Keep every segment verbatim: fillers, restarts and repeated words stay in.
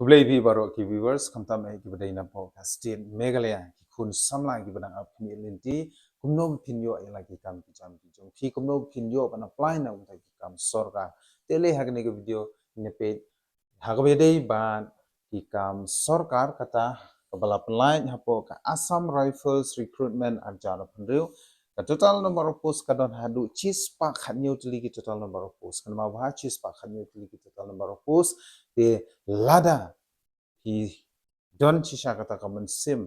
Khublei phi baroh ki viewers, khamtam eh kiba dei napoh ka state Meghalaya, ki khun samla kiba dang ap khmih lynti, kumno ba phin ïoh ïa la ki kam ki jam ki jong phi, kumno ba phin ïoh ban apply na bynta ki kam sorkar. Te lei ha kane ka video ngin peit ha kaba dei bad ki kam sorkar kata kaba la pynlait hapoh ka Assam Rifles Recruitment ar hajar arphew hynriew. Ka total number of post ka don haduh chispah khatñiew tylli ki total number of post. Kynmaw ba ha chispah khatñiew tylli ki total number of post. Te lada phi don shisha kata ka mynsiem,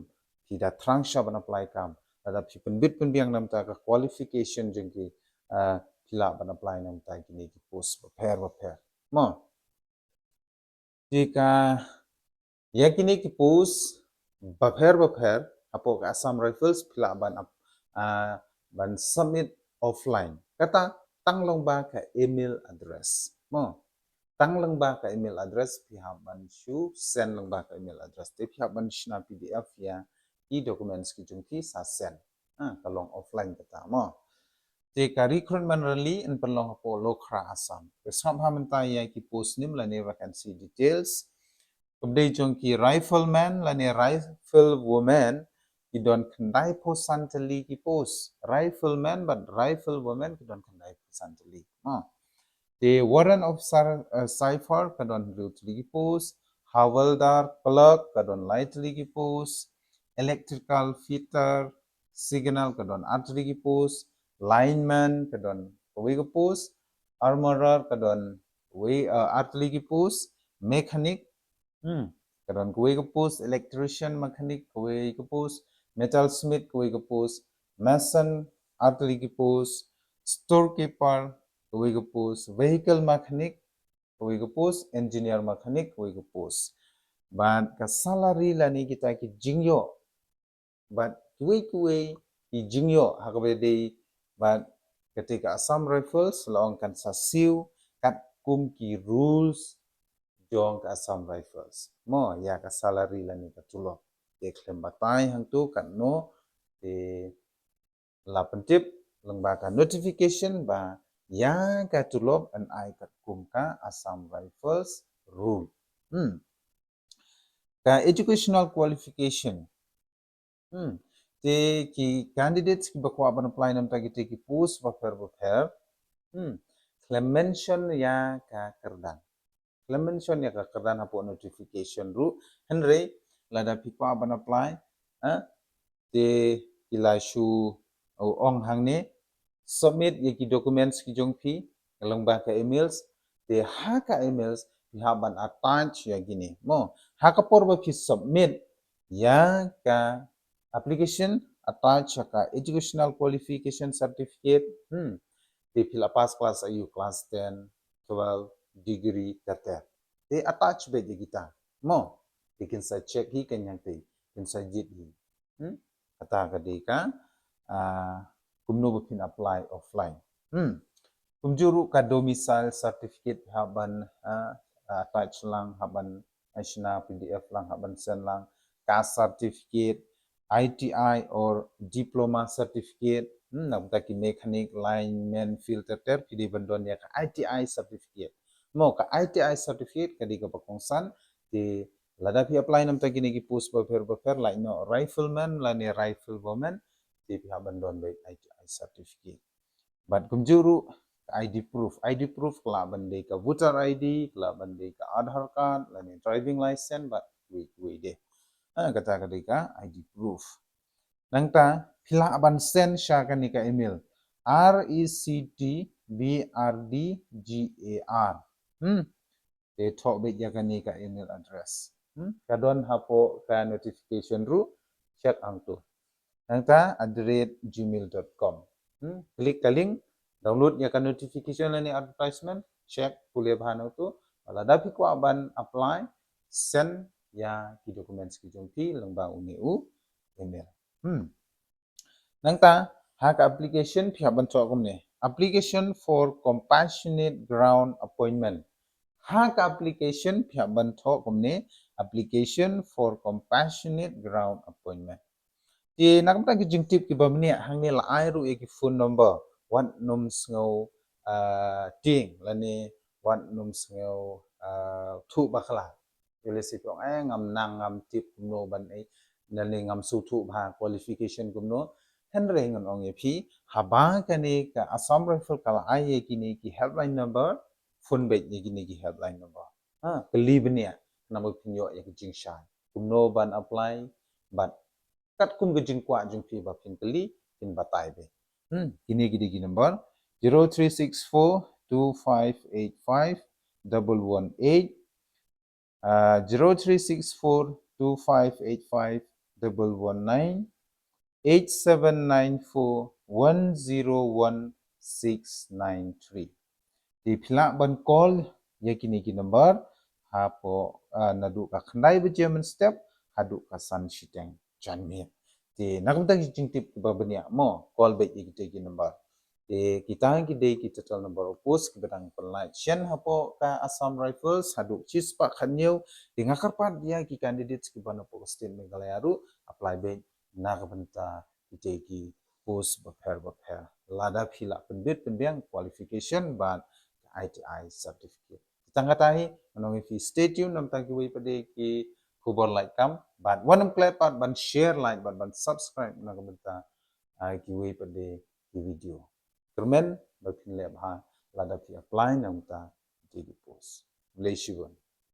phi da thrang shisha ban apply kam, lada phi pynbit pynbiang na bynta ka qualification jong ki, ah, phi lah ban apply na bynta kine ki post bapher bapher. Mo. Te ka, ïa kine ki post bapher bapher hapoh ka Assam Rifles phi lah ban ap-, ah, ban submit offline. Kata tang lyngba ka email address. Mo. Tang lyngba ka email address phi hap ban shu send lyngba ka email address. Te phi hap ban shna P D F ïa ki documents ki jong phi sa send. Ha, ka long offline kata mo. Te ka recruitment rally yn pynlong hapoh Lucknow, Assam. Te sngap ha mynta ïa ki post nym lane vacancy details. Kaba dei jong ki rifleman lane riflewoman ki don khyndaiphew san tylli ki post. Rifleman bad riflewoman ki don khyndaiphew san tylli. Ha. Te warrant officer, eh, cipher ka don hynriew tylli ki post, havildar clerk ka don lai tylli ki post, electrical fitter, signal ka don ar tylli ki post, lineman ka don kawei ka post, armorer ka don kawei, eh, ar tylli ki post, mechanic, hmm, ka don kawei ka post, electrician, mechanic kawei ka post, metal smith kawei ka post, mason ar tylli ki post, storekeeper kawei ka post, vehicle mechanic kawei ka post, engineer mechanic kawei ka post. Bad ka salary lane kita ki jingïoh bad kiwei kiwei ki jingïoh ha kaba dei bad kata ka Assam Rifles la ong kan sa siew katkum ki rules jong ka Assam Rifles. Mo, ïa ka salary lane ka tulop. Te khlem batai hangto katno te la pyntip lyngba ka notification ba ïa ka tulop yn ai katkum ka Assam Rifles rule. Hmm. Ka educational qualification. Hmm. Te ki candidates kiba kwah ban apply na bynta kita ki post bapher bapher. Hmm. Khlem mention ïa ka kyrdan. Khlem mention ïa ka kyrdan hapoh notification ruh. Hynrei lada phi kwah ban apply, eh, te ki la shu, oh, ong hangne, submit ïa ki documents ki jong phi lyngba ka emails. Te ha ka emails phi hap ban attach ïa kine. Mo, ha ka por ba phi submit ïa ka application, attach ïa ka educational qualification certificate. Hmm. Te phi la pass class aiu, class ten, twelve, degree, ter ter. Te attach beit ïa kita. Mo, te kin sa check hi, kan ïeng te kin sa jied hi. Hmm? Kata ka dei ka, ah, kumno ba phin apply offline. Hmm. Kumjuh ruh ka domicile certificate hap ban, ah, ah, attach lang, hap ban, ah, shna P D F lang, hap ban send lang. Ka certificate, I T I or diploma certificate, hmm, na bynta ki mechanic, lineman, field ter ter, phi dei ban don ïa ka I T I certificate. Mo, ka I T I certificate ka dei kaba kongsan, te lada phi apply na bynta kine ki post bapher bapher, lait noh rifleman lane riflewoman, te phi hap ban don beit I T I certificate. Bad kumjuh ruh ka I D proof. I D proof ka lah ban dei ka voter I D, ka lah ban dei ka Aadhaar card, lane driving license, bad wei wei de. Ha, kata ka dei ka I D proof. Nangta phi lah ban send sha kane ka email, R E C T B R D G A R. Hmm. Te thoh beit ïa kane ka email address. Hmm? Ka don hapoh ka notification ruh, check hangto. Nangta at the rate gmail dot com. Hmm? Click ka link, download ïa ka notification lane advertisement, check pule bha hangto. Lada phi kwah ban apply, send ïa ki documents ki jong phi lyngba une u email. Hmm. Nangta ha ka application phi hap ban thoh kumne. Application for compassionate ground appointment. Ha ka application phi hap ban thoh kumne, application for compassionate ground appointment. Te na ka bynta ki jingtip kiba bniah hangne la ai ruh ïa ki phone number, wat nym sngew, ah, tieng lane wat nym sngew, ah, thuh bakla. Te lehse phi ong, eh, ngam nang, ngam tip kumno ban, eh, lane ngam sngewthuh bha qualification kumno. Hynrei ngan ong ïa phi, haba kane ka Assam Rifle ka la ai ïa kine ki helpline number, phone beit ïa kine ki helpline number. Ha, kylli bniah, namar phin ïoh ïa ka jingshai kumno ban apply, bad katkum ka jingkwah jong phi ba phin kylli, phin batai beit. Hmm, kine ki dei ki number: zero three six four two five eight five double one eight, ah, zero three six four two five eight five double one nine, eight seven nine four one zero one six nine three. Te phi lah ban call ïa kine ki number hapoh, ah, naduh ka khyndai baje mynstep haduh ka san shiteng janmiet. Te na ka bynta ki jingtip kiba bniah mo, call beit ïa kite ki number. Te kita ki dei ki total number of post kiba dang pynlait shen hapoh ka Assam Rifles haduh shispah khatñiew. Te nga kyrpad ïa ki candidates kiba napoh ka state Meghalaya ruh, apply beit na ka bynta kite ki post bapher bapher. Lada phi lah pynbit pynbiang qualification bad ka I T I certificate. Tang kata hi, ngan ong ïa phi stay tuned namar tang kiwei pat de ki khubor lait kam, bad wat nym klet pat ban share, like, bad ban subscribe na ka bynta, ah, kiwei pat de ki video. Kyrmen ba phin leh bha lada phi apply na ka bynta kite ki post. Khublei shibun.